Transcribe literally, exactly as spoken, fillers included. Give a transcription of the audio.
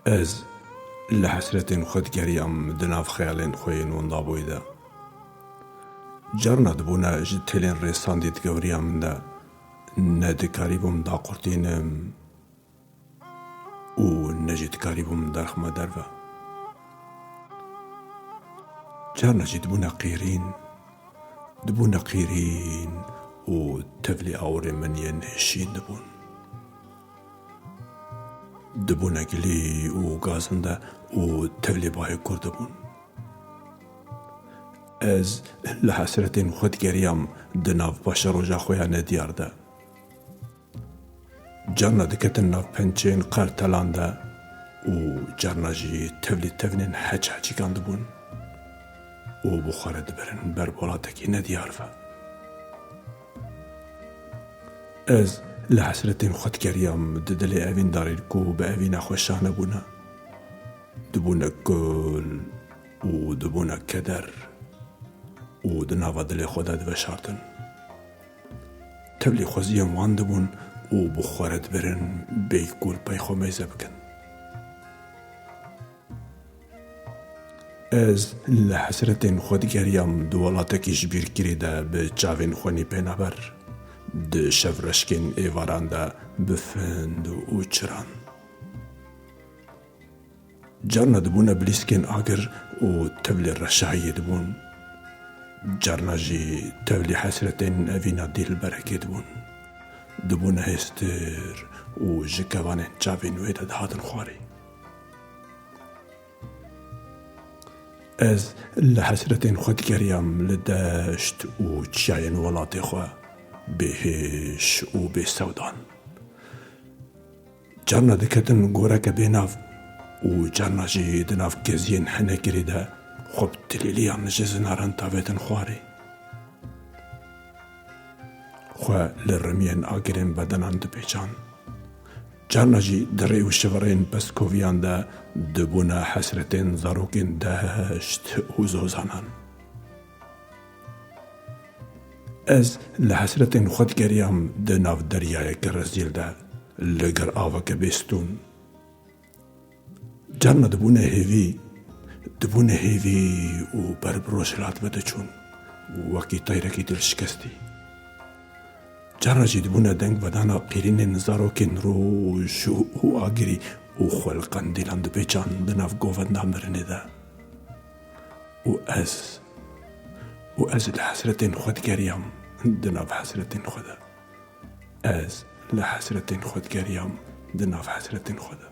Ez li hesretên xwe digeriyam di nav xeyalên xwe yên windaboyî de. Carna dibûne ji telên rêsandî di gewriya min de, ne dikarîbûm daqurtînim û ne jî dikarîbûm derxime derve. Carna jî dibûne qîrîn, dibûne qîrîn û tevlî awirên min yên hişîn dibûn. Dibûne gilî û gazinde û tevlî bahê kur dibûn. Ez li hesretên xwe digeriyam di nav paşeroja xwe ya nediyar de. Carna diketin nav pençeyên qertelan de û carna jî tevlî tevnên heç heçîkan dibûn û bi xwe re dibirin ber welatekî nediyar ve. Ez li hesretên xwe digeriyam di dilê evîndarên ku bi evîna xwe şa nebûne. Dibûne kul û dibûne keder û di nava dilê xwe de diveşartin. Tevlî xweziyên wan dibûn û bi xwe re dibirin bêyî ku li pey xwe meyze bikin. Ez li hesretên xwe digeriyam di welatekî ji bîrkirî de bi çavên xwenî pênaber, di şevreşkên êvaran de bi find û çiran. Carna dibûne bilîskên agir û tevlî reşahiyê dibûn. Carna jî tevlî hesretên evîna dîlberekê dibûn. Dibûne hêstir û ji kevanên çavên wê de dihatin xwarê. Ez li hesretên xwe digeriyam li deşt û çiyayên welatê xwe, bêhêş û bêsewdan. Carna diketin goreke bênav û carna jî di nav keziyên henekirî de xwe bi tilîliyan ji zinaran tavêtin xwarê. Xwe li rimiyên agirên bedenan dipêçan. Carna jî di rê û şivirên pestkoviyan de dibûne hesretên zarokên deşt û zozanan. Ez li hesretên xwe digeriyam di nav deryayeke rezîl de, li gor aveke bêstûn. Carna dibûne hêvî, dibûne hêvî û ber bi rojhilat ve diçûn, wekî teyrekî dilşikestî. Carna jî dibûne dengvedana qîrînên zarokên roj û, û agirî û xwe li qendîlan dipêçan di nav govenda mirinê de. Û ez, û ez li hesretên xwe digeriyam di nav hesretên xwe de. Ez li hesretên xwe digeriyam di nav hesretên xwe de.